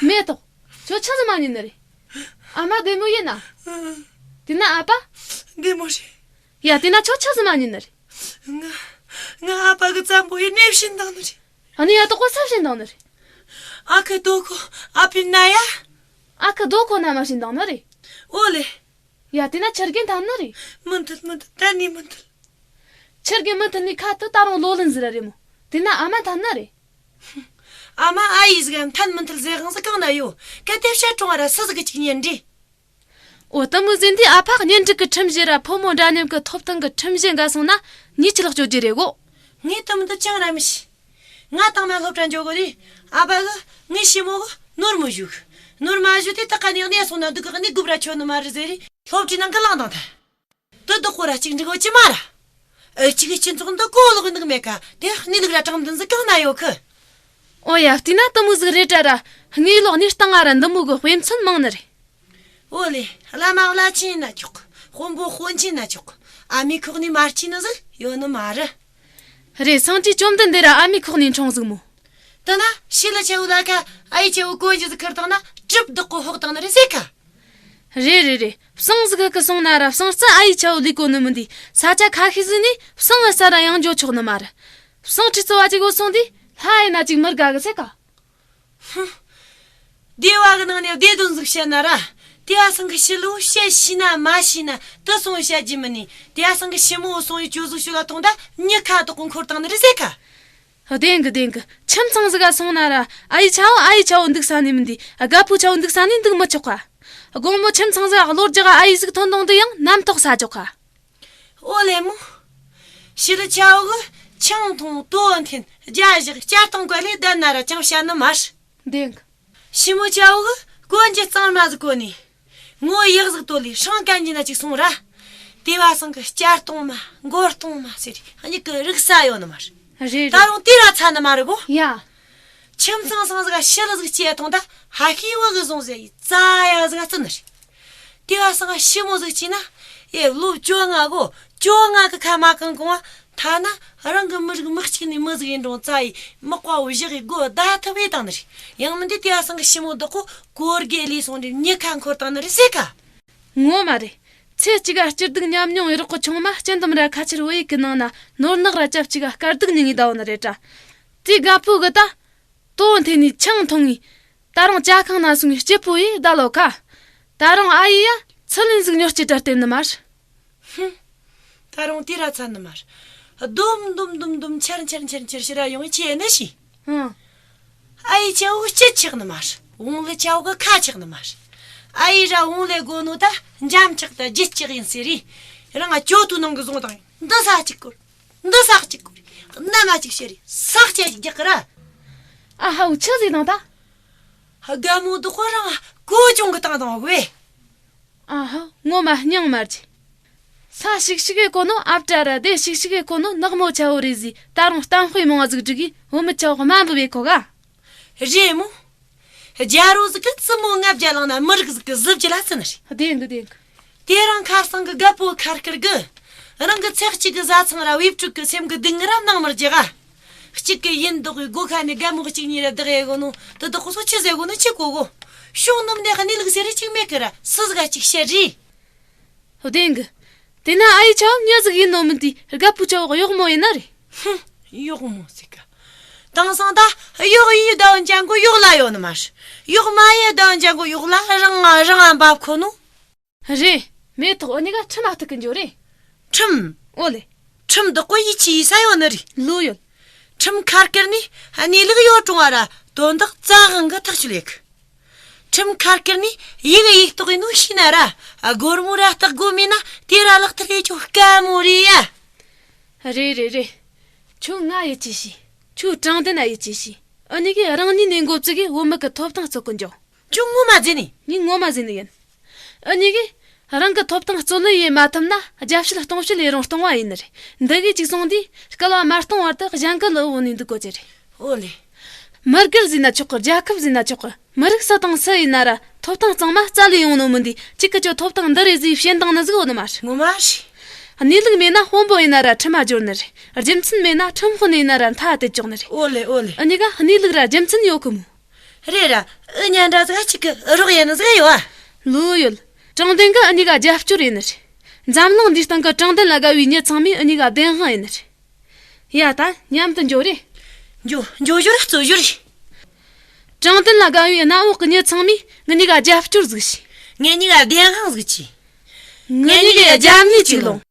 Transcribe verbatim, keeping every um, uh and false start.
མེ་ཏོག་ཁྱོད་ཆི་ཟིག་མ་ཉན་ནི་རེད། ཨ་མ་བདེ་མོ་ཡིན་ན། དེ་ན་ཨ་ཕ། བདེ་མོ་རེད། ཡ་དེ་ན་ཁྱོད་ཆི་ཟིག་མ་ཉན་ནི་རེད། ང་ང་ཨ་ཕ་གི་བཙན་པོ་ཡི་ནས་བྱིན་བཏང་ནི་རེད། ཨ་ནི་ཡ་དོག་པོ་ས་བྱིན་བཏང་ནི་རེད། ཨ་ཁུ་རྡོ་ཁོ་ཨ་ཕའི་ན་ཡ། ཨ་ཁུ་རྡོ་ཁོ་ན་མ་བྱིན་བཏང་ནི་རེད། ཨོ་ལེ། ཡ་དེ་ན་ཆི་རྒན་ཐམ་ནི་རེད། མི་མཐུན་མི་མཐུན་གཏན་ནས་མི་མཐུན། ཆི་རྒན་མི་མཐུན་ནི་ཁ་དུ་ད་རུང་ལོ་ལོན་ཟིག་ར་རེད་མོ། དེ་ན་ཨ་མ་ཐམ་ནི་རེད། ཨ་མ་ཨ་ཡེ་ཟིག་མཐུན་མི་མཐུན་ཟེར་དབང་ཟིག་གང་ན་ཡོད། གལ་ཏེ་བཤད་གྲོང་བ་ར་སུ་ཟིག་གི་ཅིག་ཉན་འདྲི། འོ་དེ་མོ་ཟིན་དུས་ཨ་ཕ་གཉེན་སྒྲིག་གི་ཁྲིམས་བཞེས་ར་ཕོ་མོ་འདྲ་མཉམ་གི་ཐོབ་ཐང་གི་ཁྲིམས་གཞི་འགལ་སོང་ན་ཉེས་ཆད་ལོག་གཅོད་རྒྱུ་རེད་གོ། ངས་དེ་མོ་དེ་ཅང་ར་མི་ཤེས། ང་དང་མ་སློབ་གྲྭ་འཇོག་གི་རེད། ཨ་ཕ་གི་ངའི་ཞི་མོ་གི་ནོར་མི་ཞུ་གི། ནོར་མ་ཞུ་དེ་ད་ག་ནས་གནས་སོང་ན་འདུག་གི་གནས་དགོས་ར་ཆོད་ནི་མ་རེད་ཟེར་རེད། སློབ་གྲྭའི་ནང་གི་བླངས་བཏང་ཐལ། དེ་བདག་པོ་ར་གཅིག་འགྲིག་གོ་ཅི་མ་ར། ཨེ་གཅིག་གི་སྤྱི་ཚོགས་འདི་གོ་ལོག་གི་འདུག་མེད་ཀ་དེ་གནས་ལུགས་ར་དྲང་བདེན་ཟིག་གང་ན་ཡོད་གི། ཨོ་ཡ་བལྟས་ན་དེ་མོ་ཟིག་རེད་དྲ་ར། དངོས་ལོག་གནས་སྟངས་ང་ར་འདི་མོ་གི་དཔེ་མཚོན་མང་ནི་རེད། ཨོ་ལེ། བླ་མ་བླ་ཆེན་ཡིན་ན་ཆོག་གི། དཔོན་པོ་དཔོན་ཆེན་ཡིན་ན་ཆོག་གི། ཨ་མའི་ཁོག་ནས་མ་སྐྱེས་ནི་ཟིག་ཡོད་ནི་མ་རེད། རེད། སངས་རྒྱས་བཅོམ་ལྡན་འདས་ར་ཨ་མའི་ཁོག་ནས་འཁྲུངས་ཟིག་མོ། དེ་ན་ཤི་ལ་ཆ་བོ་ལ་ཁ་ཨ་ཡེ་ཆ་བོ་གོན་རྒྱུ་ཟིག་ཁུར་བཏང་ན་གྲིབ་བདག་པོ་ཕོག་བཏང་ནི་རེད་ཟེར་ཁ། རེད་རེད་རེད། བསང་ཟིག་གི་སོང་ན་ར་བསང་རྩི་ཨ་ཡེ་ཆ་བོ་ལས་གོ་ནི་མི་འདུག་ས་ཆ་ཁ་ཤས་ཟིག་ནས་བསང་ངི་ས་ར་ཡང་འཇོག་ཆོག་ནི་མ་རེད། བསང་ཁྲི་རྩི་བ་ཅིག་བོ་སོང་དུས་ལྷ་ཡིན་ན་ཅིག་མི་དགའ་གི་ཟེར་ཁ། ཧུམ། སྡེ་བ་གི་ནང་ནས་སྡེ་དོན་ཟིག་བཤད་ན་ར། དེ་བ་སང་གི་ཕྱི་ལོ་བཤད་ཤེས་ན་མ་ཤེས་ན་དེ་སོང་བཤད་རྒྱུ་མིན་ནི། དེ་བ་སང་གི་ཞི་མོ་སོང་ཡི་ཅོ་ཟིག་ཤོད་ལ་ཐོང་ད་མྱི་ཁ་དོག་གི་འཁོར་བཏང་ནི་རེད་ཟེར་ཁ། བདེན་གི་བདེན་གི། ཁྱིམ་ཚང་ཟིག་ག་སོང་ན་ར་ཨ་ཡེ་ཆ་བོ་ཨ་ཡེ་ཆ་བོ་འདུག་ས་ནི་མི་འདུག། དགའ་པོ་ཆ་བོ་འདུག་ས་ནི་འདུག་མི་ཆོག་ག། དགོང་མོ་ཁྱིམ་ཚང་ཟིག་ག་གློ་རྒྱག་ག་ཨ་ཡེ་ཟིག་ཐོན་དང་དུ་ཡང་རྣམ་རྟོག་ཟ་ཆོག་ག། ཨོ་ལེ་མོ། ཕྱི་ལོ་ཆ་བོ་གི་ཆང་འཐུང་དོ་འཐེན་རྒྱ་བཞག་སྐྱ་སྟོང་བཀལ་ལས་བསྡད་ན་ར་ཅང་བཤད་ནི་མ་རེད། བདེན་གི། ཞི་མོ་ཆ་བོ་གི་གོན་རྒྱུ་གཙང་མ་ཟིག་གོན་ནས། ངོ་ཡག་ཟིག་བཏོད་ལས་སྲང་གན་གྱི་ན་ཅིག་སོང་ར། དེ་བ་སང་གི་སྐྱ་སྟོང་མ་མགོ་སྟོང་མ་ཟེར་རེ་གཉིས་ཀྱི་རིག་ས་ཡོད་ནི་མ་རེད། རེད་ད་རེད། རུང་དེ་ར་ཚ་ནི་མ་རེད་གོ། ཡ། ཁྱིམ་ཚང་ཚང་ཟིག་ག་ཕྱི་ལ་ཟིག་སྐྱེས་ཐོང་ད་ཧ་ཤི་བ་གི་བཟུང་ཟེ་ཡི་རྩ་ཡ་ཟིག་ག་བརྩི་ནི་རེད། དེ་བ་སང་ཞི་མོ་ཟིག་སྐྱེས་ན་ཨེ་ལོ་བཅོ་ལྔ་གོ་བཅོ་ལྔ་གི་ཁ་མ་གང་གོང་བ་ཐ་ན་རང་གི་མི་རིགས་མི་གཅིག་ནས་མི་ཟིག་ཡིན་རུང་རྩ་ཡི་མག་པ་བོ་བཞག་གི་སྒོ་བརྡ་ཐབས་ཡེ་བཏང་ནི་རེད། ཡང་མིན་དེ་དེ་བ་སང་གི་ཞི་མོ་བདག་པོ་གོར་གེ་ལས་སོང་རེ་མྱི་ཁ་འཁོར་བཏང་ནི་རེད་ཟེ་ཁ། ངོ་མ་རེད། ཚེ་གཅིག་ག་སྐྱིད་སྡུག་མཉམ་མྱོང་ཡི་རོགས་གི་ཆུང་མ་སྤྱི་འདོམས་ར་ཁ་ཆེར་བོད་ཡིག་གི་ནང་ན་ནོར་ནག་ར་ཅབ་གཅིག་ག་དཀའ་སྡུག་མྱོང་ངེ་ད་བོ་ནི་རེད་དྲ། དེ་དགའ་པོ་གི་ད། དོ་འཐེན་ནས་ཆང་འཐུང་ངེ། ད་རུང་ཇ་ཁང་ན་སོང་ངེ་སྐྱིད་པོ་ཡེ་ད་ལོ་ཁ། ད་རུང་ཨ་ཡེ་ཡ་ཚུར་ལེན་ཟིག་ཉོ་སྐྱིད་དྲ་བསྟན་ནི་མ་རེད། ཧུམ། ད་རུང་དེ་ར་ཚ་ནི་མ་རེད། སྡོམ་སྡོམ་སྡོམ་སྡོམ་འཆར་འཆར་འཆར་འཆར་ཕྱིར་ར་ཡོང་ངེ་ཁྱེད་ནི་ཤི། ཧུམ། ཨ་ཡེ་ཆ་བོ་སྐྱིད་ཆགས་ནི་མ་རེད། བོང་ལི་ཆ་བོ་གི་ཁ་ཆགས་ནི་མ་རེད། ཨ་ཡེ་ར་བོང་ལི་དགོ་ནོ་ད་འཇམ་ཆགས་ད་ལྗིད་ཆགས་ཡིན་ཟེར་རེ། རང་ང་ཅོ་ཏུ་ནང་གི་བཟུང་བཏང་ཡིན། འདི་ས་གཅིག་སྐོར། འདི་ས་གཅིག་སྐོར། གནམ་མ་གཅིག་ཤི་རེ་ས་གཅིག་རྒྱག་གི་ར། ཨ་ཧའུ་ཆི་ཟིག་དང་ད། དགའ་མོ་འདི་ཁོ་རང་གོ་ཅུང་གི་བཏང་དང་བས། ཨ་ཧ་ངོ་མ་སྙིང་མ་རྗེ། ས་ཞིག་ཞིག་གི་གོ་ནོ་ཨབ་བྲ་ར་དེ་ཞིག་ཞིག་གི་གོ་ནོ་ནག་མོ་ཆ་བོ་རེད་ཟིག། ད་རུང་གཏམ་དཔེ་མང་ཟིག་བསྒྲིགས་གི་བུ་མོ་ཆ་བོ་དམའ་འབུ་བས་གོ་ག། རེད་མོ། རྒྱ་རོ་ཟིག་གི་བཙུན་མོ་ལྔ་བརྒྱ་བླངས་ན་མི་རིགས་ཟིག་གི་གཟི་བརྗིད་ལ་བརྩི་ནི་རེད། བདེན་གི་བདེན་གི། དེ་རིང་ཁ་སང་གི་རྒད་པོ་ཁར་ཁར་གི། རང་གི་ཚེ་གཅིག་གི་བཟའ་ཚང་ར་བེ་ཕྲུག་གི་སེམས་གི་སྡུག་བསྔལ་ར་སྣང་མི་རྒྱག་ག། གཅིག་གི་ཡིན་མདོག་གི་སྒོ་ཁ་ནས་རྒད་མོ་གཅིག་གཉིས་ར་བདག་ཡེ་གོ་ནོ་དེ་དག་སོ་ཆི་ཟེར་གོ་ནོ་ཆི་གོ་གོ། ཕྱོགས་ནུབ་ནས་གནས་ལུགས་ཟེར་རེ་གཅིག་མེད་གི་ར་སུ་ཟིག་ག་གཅིག་བཤད་རེ། བདེན་གི། དེ་ན་ཨ་ཡེ་ཆ་བོ་མྱི་ཟིག་ཡིན་ནོ་མིན་དེ་རྒད་པོ་ཆ་བོ་གཡོག་མོ་ཡིན་ན་རེད། ཧུམ། གཡོག་མོ་ཟིག་ག། དེང་སང་ད་གཡོག་ཡེ་བསྡད་ཡོད་ཅན་གོ་གཡོག་ལ་ཡོད་ནི་མ་རེད། གཡོག་མ་ཡེ་བསྡད་ཡོད་ཅན་གོ་གཡོག་ལ་རང་ང་རང་ང་འབབ་ཁོ་ནོ། རེད། མེ་ཏོག་འུ་གཉིས་ཀ་ཁྲིམས་ལ་གཏུག་གི་འགྱོ་རེད། ཁྲིམས། ཨོ་ལེ། ཁྲིམས་བདག་པོ་ཡིད་ཆེས་ཡེ་ས་ཡོད་ནི་རེད། ལོས་ཡོད། ཁྲིམས་ཁར་ཁར་ནི་གནས་ལུགས་ཡོད་རུང་བ་ར་དོན་དག་རྩ་དབང་གི་ཐག་གཅོད་ལས་གི། ཁྲིམས་ཁར་ཁར་ནི་ཡིག་ཡིག་ཐོག་ཡིན་ནོ་ཤེས་ན་ར་སྒོར་མོ་ར་སྟག་སྒོ་མེད་ན་དེ་ར་ལག་ཐར་ཡེ་ཆོག་དཀའ་མོ་རེད་ཡ། རེད་རེད་རེད། ཁྱོད་ང་ཡིད་ཆེས་ཤིག། ཁྱོད་དྲང་བདེན་ན་ཡིད་ཆེས་ཤིག། འུ་གཉིས་ཀས་རང་ཉིད་ནས་འགོ་བཙུགས་གི་བུད་མེད་ཀྱི་ཐོབ་ཐང་རྩོད་གི་འགྱོ། ཁྱོད་ངོ་མ་ཟེར་ནི། ངས་ངོ་མ་ཟེར་ནི་ཡིན། འུ་གཉིས་ཀས་རང་གི་ཐོབ་ཐང་རྩོད་ལེན་ཡེ་མ་ཐུབ་ན་རྒྱབ་བཤད་སྟོང་བཤད་ལས་རུང་སྟོང་བ་ཡིན་ནི་རེད། འདི་གས་གཅིག་སོང་དུས་སྐལ་བ་མ་སྟོང་བར་དུ་གཞན་གི་ལུ་འོག་ནས་འདུག་དགོས་ཀྱི་རེད། ཨོ་ལེ། མི་སྒེར་ཟེར་ན་ཆོག་གི། རྒྱལ་ཁབ་ཟེར་ན་ཆོག་གི། མི་རིགས་སུ་དང་སུ་ཡིན་ན་ར་ཐོབ་ཐང་གཙང་མ་རྩ་ལས་ཡོང་ནོ་མིན་དུས་གཅིག་གི་ཁྱོད་ཐོབ་ཐང་འདི་རེད་ཟེར་བཤད་འདང་ནི་ཟིག་ཡོད་ནི་མ་རེད། ངོ་མ་རེད། གནས་ལུགས་མེད་ན་དཔོན་པོ་ཡིན་ན་ར་ཁྲིམས་མ་སྦྱོར་ནི་རེད། རྒྱུ་མཚན་མེད་ན་ཁྲིམས་དཔོན་ཡིན་ན་ར་མཐའ་དེད་ཆོག་ནི་རེད། ཨོ་ལེ་ཨོ་ལེ། འུ་གཉིས་ཀ་གནས་ལུགས་ར་རྒྱུ་མཚན་ཡོད་གི་མོ། རེད་ར། འུ་གཉིས་འདྲ་ཟིག་གཅིག་གི་རོགས་ཡིན་ནི་ཟིག་ཡོད་ཨ། ལོས་ཡོད། དྲང་བདེན་གི་འུ་གཉིས་ཀ་རྒྱབ་སྐྱོར་ཡིན་ནི་རེད། འཛམ་གླིང་འདིའི་སྟེང་གི་དྲང་བདེན་ལ་དགའ་བའི་མྱི་ཚང་མས་འུ་གཉིས་ཀ་བདེན་དཔང་ཡིན་ནི་རེད། ཡ་ད་མཉམ་དུ་འགྱོ་རེ། འགྱོ་འགྱོ་ཞོར་ར་རྩོད་ཞོར་རེ། དྲང་བདེན་ལ་དགའ་བའི་གནམ་འོག་གི་མྱི་ཚང་མས་ངེད་གཉིས་ཀ་རྒྱབ་སྐྱོར་ཟིག་བྱོས། ངེད་གཉིས་ཀ་བདེན་དཔང་ཟིག་བྱོས། ངེད་གཉིས་ཀ་རྒྱབ་གཉིས་ཅིག་ལོངས།